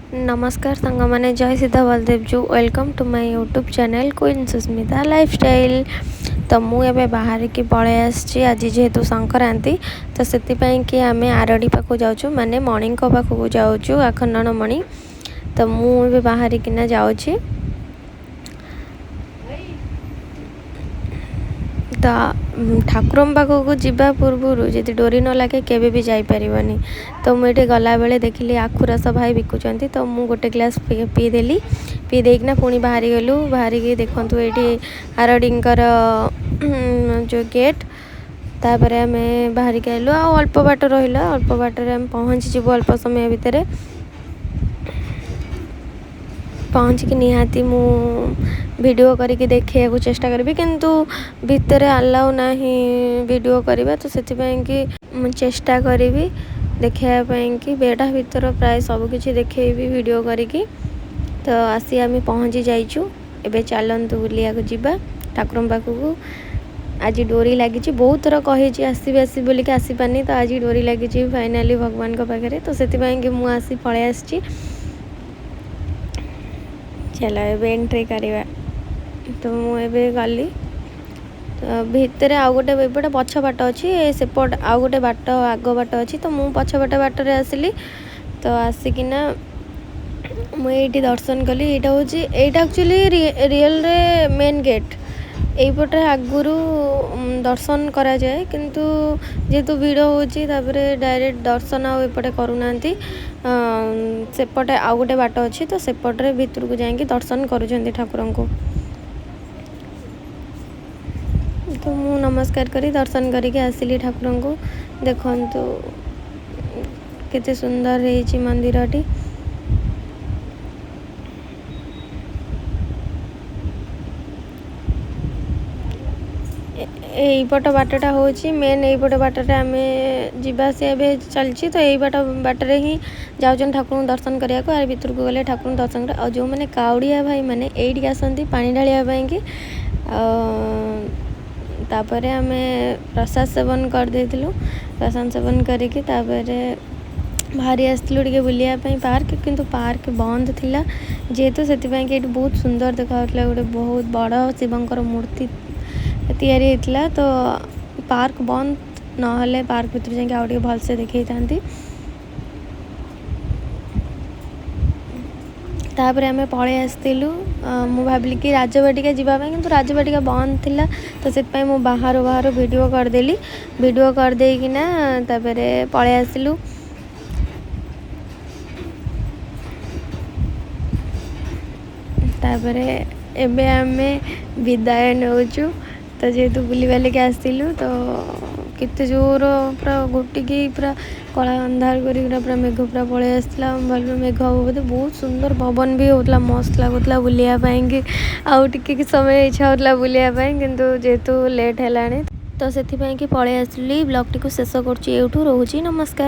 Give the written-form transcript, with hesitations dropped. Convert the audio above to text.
ନମସ୍କାର ସାଙ୍ଗମାନେ, ଜୟ Sita Baladevjew. Welcome to my YouTube channel Queen Susmita Lifestyle। ତ ମୁଁ ଏବେ ବାହାରିକି ପଳେଇ ଆସିଛି। ଆଜି ଯେହେତୁ ସଂକ୍ରାନ୍ତି, ତ ସେଥିପାଇଁ କି ଆମେ ଆରଡ଼ି ପାଖକୁ ଯାଉଛୁ, ମାନେ ମଣିଙ୍କ ପାଖକୁ ଯାଉଛୁ, ଆଖଣ୍ଡଳମଣି। ତ ମୁଁ ଏବେ ବାହାରିକିନା ଯାଉଛି। ତ ଠାକୁରଙ୍କ ପାଖକୁ ଯିବା ପୂର୍ବରୁ ଯଦି ଡୋରି ନ ଲାଗେ, କେବେ ବି ଯାଇପାରିବନି। ତ ମୁଁ ଏଠି ଗଲାବେଳେ ଦେଖିଲି ଆଖୁ ରସ ଭାଇ ବିକୁଛନ୍ତି, ତ ମୁଁ ଗୋଟେ ଗ୍ଲାସ୍ ପିଇଦେଲି। ପିଇ ଦେଇକିନା ପୁଣି ବାହାରିଗଲୁ। ବାହାରିକି ଦେଖନ୍ତୁ, ଏଇଠି ଆରଡ଼ିଙ୍କର ଯେଉଁ ଗେଟ୍। ତାପରେ ଆମେ ବାହାରିକି ଆଇଲୁ। ଆଉ ଅଳ୍ପ ବାଟ ରହିଲା, ଅଳ୍ପ ବାଟରେ ଆମେ ପହଞ୍ଚିଯିବୁ। ଅଳ୍ପ ସମୟ ଭିତରେ ପହଞ୍ଚିକି ନିହାତି ମୁଁ ଭିଡ଼ିଓ କରିକି ଦେଖେଇବାକୁ ଚେଷ୍ଟା କରିବି, କିନ୍ତୁ ଭିତରେ ଆଲାଉ ନାହିଁ ଭିଡ଼ିଓ କରିବା। ତ ସେଥିପାଇଁ କି ମୁଁ ଚେଷ୍ଟା କରିବି ଦେଖେଇବା ପାଇଁକି। ବେଢ଼ା ଭିତର ପ୍ରାୟ ସବୁକିଛି ଦେଖେଇବି ଭିଡ଼ିଓ କରିକି। ତ ଆସି ଆମେ ପହଞ୍ଚି ଯାଇଛୁ। ଏବେ ଚାଲନ୍ତୁ ବୁଲିବାକୁ ଯିବା ଠାକୁରଙ୍କ ପାଖକୁ। ଆଜି ଡୋରି ଲାଗିଛି। ବହୁତ ଥର କହିଛି ଆସିବି ଆସିବି ବୋଲିକି, ଆସିପାରିନି। ତ ଆଜି ଡୋରି ଲାଗିଛି ଫାଇନାଲି ଭଗବାନଙ୍କ ପାଖରେ, ତ ସେଥିପାଇଁ କି ମୁଁ ଆସି ପଳେଇ ଆସିଛି। ଚାଲ, ଏବେ ଏଣ୍ଟ୍ରି କରିବା। ତ ମୁଁ ଏବେ ଗଲି। ତ ଭିତରେ ଆଉ ଗୋଟେ ଏପଟେ ପଛ ବାଟ ଅଛି, ସେପଟ ଆଉ ଗୋଟେ ବାଟ, ଆଗ ବାଟ ଅଛି। ତ ମୁଁ ପଛ ବାଟ ବାଟରେ ଆସିଲି। ତ ଆସିକିନା ମୁଁ ଏଇଠି ଦର୍ଶନ କଲି। ଏଇଟା ହେଉଛି, ଏଇଟା ଆକ୍ଚୁଆଲି ରିଏଲରେ ମେନ୍ ଗେଟ୍। ଏଇପଟେ ଆଗରୁ ଦର୍ଶନ କରାଯାଏ, କିନ୍ତୁ ଯେହେତୁ ଭିଡ଼ ହେଉଛି, ତାପରେ ଡାଇରେକ୍ଟ ଦର୍ଶନ ଆଉ ଏପଟେ କରୁନାହାନ୍ତି। ସେପଟେ ଆଉ ଗୋଟେ ବାଟ ଅଛି, ତ ସେପଟରେ ଭିତରକୁ ଯାଇକି ଦର୍ଶନ କରୁଛନ୍ତି ଠାକୁରଙ୍କୁ। ତ ମୁଁ ନମସ୍କାର କରି ଦର୍ଶନ କରିକି ଆସିଲି ଠାକୁରଙ୍କୁ। ଦେଖନ୍ତୁ, କେତେ ସୁନ୍ଦର ହେଇଛି ମନ୍ଦିରଟି। ଏଇପଟ ବାଟଟା ହେଉଛି ମେନ୍। ଏଇପଟ ବାଟରେ ଆମେ ଯିବା ଆସିବା ଏବେ ଚାଲିଛି। ତ ଏଇ ବାଟରେ ହିଁ ଯାଉଛନ୍ତି ଠାକୁରଙ୍କୁ ଦର୍ଶନ କରିବାକୁ। ଆଉ ଭିତରକୁ ଗଲେ ଠାକୁରଙ୍କୁ ଦର୍ଶନ କରି, ଆଉ ଯେଉଁମାନେ କାଉଡ଼ିଆ ଭାଇମାନେ ଏଇଠିକି ଆସନ୍ତି ପାଣି ଢାଳିବା ପାଇଁକି। ଆଉ ତାପରେ ଆମେ ପ୍ରସାଦ ସେବନ କରିଦେଇଥିଲୁ। ପ୍ରସାଦ ସେବନ କରିକି ତାପରେ ବାହାରି ଆସିଥିଲୁ ଟିକେ ବୁଲିବା ପାଇଁ ପାର୍କ, କିନ୍ତୁ ପାର୍କ ବନ୍ଦ ଥିଲା ଯେହେତୁ। ସେଥିପାଇଁ କି ଏଇଠି ବହୁତ ସୁନ୍ଦର ଦେଖାଯାଉଥିଲା। ଗୋଟେ ବହୁତ ବଡ଼ ଶିବଙ୍କର ମୂର୍ତ୍ତି ତିଆରି ହେଇଥିଲା। ତ ପାର୍କ ବନ୍ଦ ନହେଲେ ପାର୍କ ଭିତରୁ ଯାଇକି ଆଉ ଟିକେ ଭଲସେ ଦେଖେଇଥାନ୍ତି। ତାପରେ ଆମେ ପଳେଇ ଆସିଥିଲୁ। ମୁଁ ଭାବିଲି କି ରାଜବାଟିକା ଯିବା ପାଇଁ, କିନ୍ତୁ ରାଜବାଟିକା ବନ୍ଦ ଥିଲା। ତ ସେଥିପାଇଁ ମୁଁ ବାହାରୁ ବାହାରୁ ଭିଡ଼ିଓ କରିଦେଲି। ଭିଡ଼ିଓ କରିଦେଇକିନା ତାପରେ ପଳେଇ ଆସିଲୁ। ତାପରେ ଏବେ ଆମେ ବିଦାୟ ନେଉଛୁ। ତ ଯେହେତୁ ବୁଲିବାଲିକି ଆସିଲୁ, ତ କେତେ ଜୋର ପୁରା ଘୋଟିକି ପୁରା କଳା ଅନ୍ଧାର କରିକି ପୁରା ମେଘ ପୁରା ପଳେଇ ଆସିଥିଲା। ମୁଁ ଭାବିଲି ମେଘ ହେବ ବୋଧେ। ବହୁତ ସୁନ୍ଦର ପବନ ବି ହେଉଥିଲା, ମସ୍ତ ଲାଗୁଥିଲା ବୁଲିବା ପାଇଁକି। ଆଉ ଟିକେ ସମୟ ଇଚ୍ଛା ହେଉଥିଲା ବୁଲିବା ପାଇଁ, କିନ୍ତୁ ଯେହେତୁ ଲେଟ୍ ହେଲାଣି, ତ ସେଥିପାଇଁ କି ପଳେଇ ଆସିଲି। ବ୍ଲଗ୍ଟିକୁ ଶେଷ କରୁଛି ଏଇଠୁ। ରହୁଛି, ନମସ୍କାର।